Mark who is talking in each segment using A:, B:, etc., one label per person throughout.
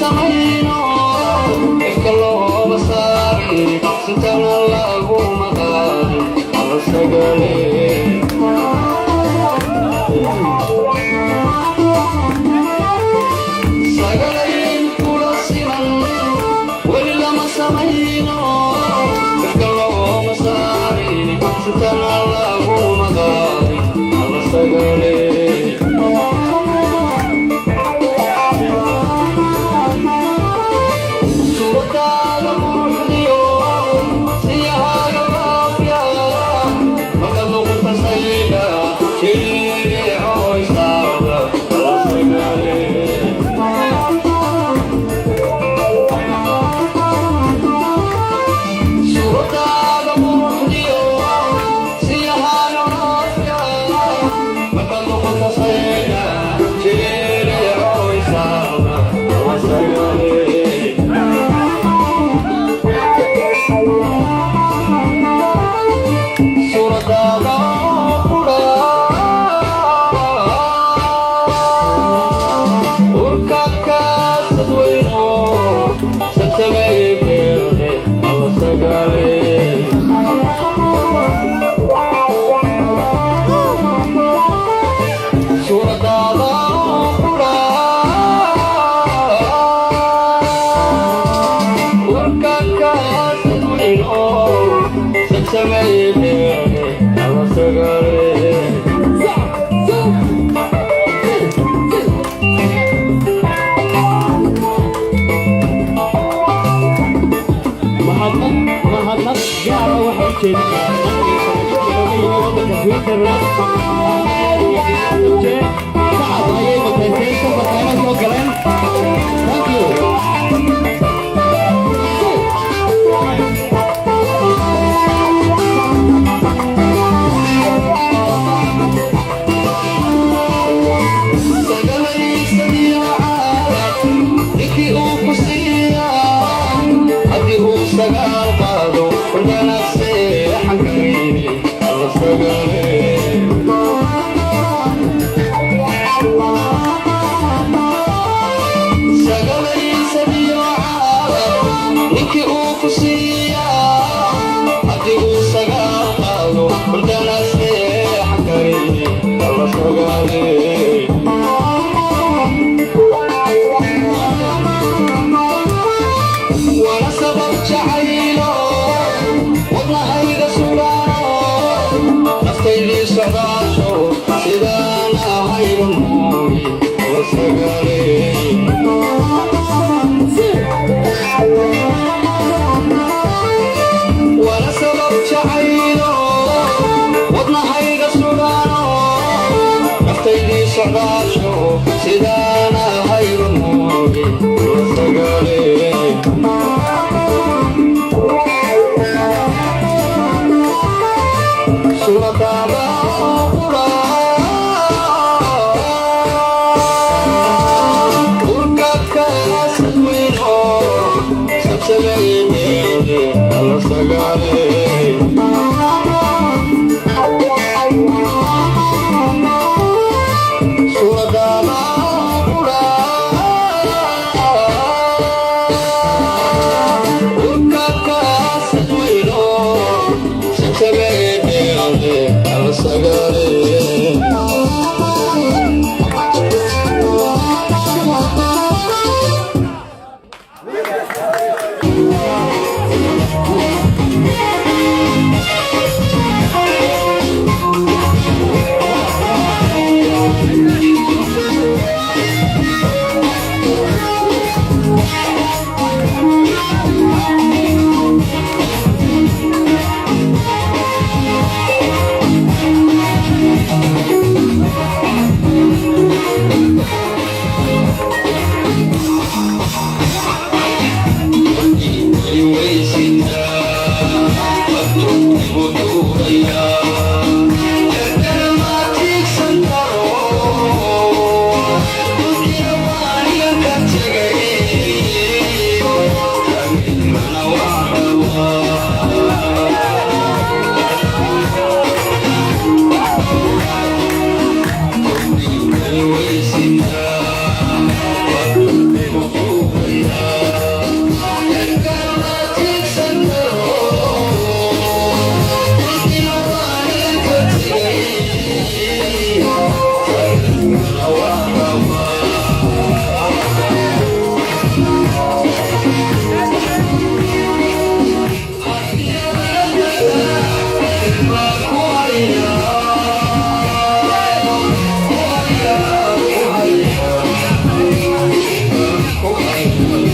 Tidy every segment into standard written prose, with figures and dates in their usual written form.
A: Samayno ifka looma saarin, sintana laguma qaadin alla sagale. Sagalayn kula siman weli lama samayno, ifka looma saarin, sintana laguma qaadin alla sagale. Suuradaada quruxdiyo siyahaaga laafya marka luqunta sayda jiriicoysaada alla sagale. Suuradaada quruxdiyo siyahaaga laafya marka luqunta sayda jiriicoysaada alla sagale. Suuradaada qura urka kaasad weyno sabsamay beerde alla sagale. Suuradaada qura urka kaasad weyno sabsamay beerde alla sagale.
B: Mahadnaq, mahadnaq gaara waxaa u jeedinaa looga yimi waddanka Switzerland. Sacab ayay mutaysteen, safarkaana soo galeen. Thank you.
A: Sagalaysan caalaq ninkii uu ku siiyaa haddii uu sagaal qaado hurdana seexan karayni alla sagale. Sagalaysan caalaq ninkii uu ku siiyaa haddii uu sagaal qaado hurdana seexan karayni alla sagale. Wana sabab jacaylo wadnahayga sudhaano naftaydii socdaasho sidaan ahayba moogi la sagale. Wana sabab jacaylo wadnahayga sudhaano naftaydii socdaasho sidaan ahayba moogi la sagale. Suuradaada qura urka kaasad weyno sabsameeyey alla sagale. Suuradaada qura urka kaasad weyno sabsameeyey alla sagale.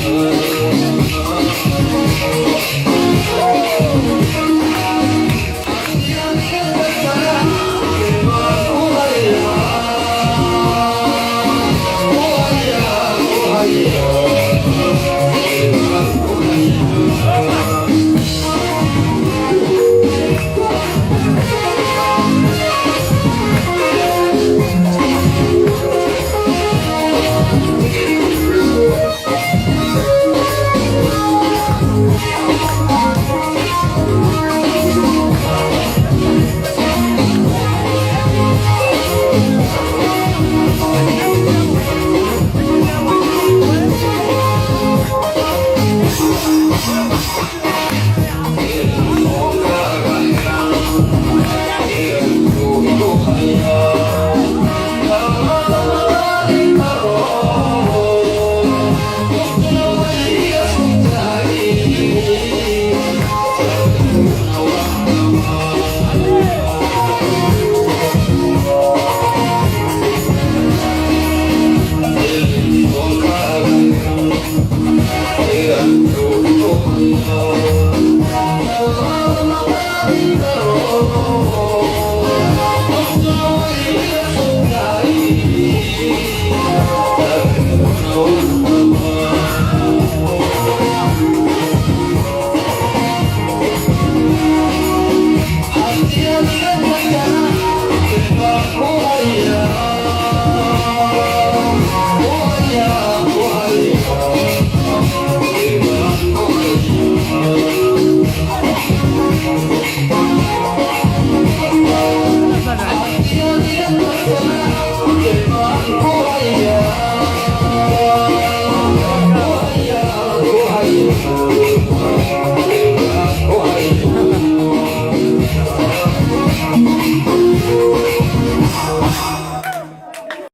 A: Yeah.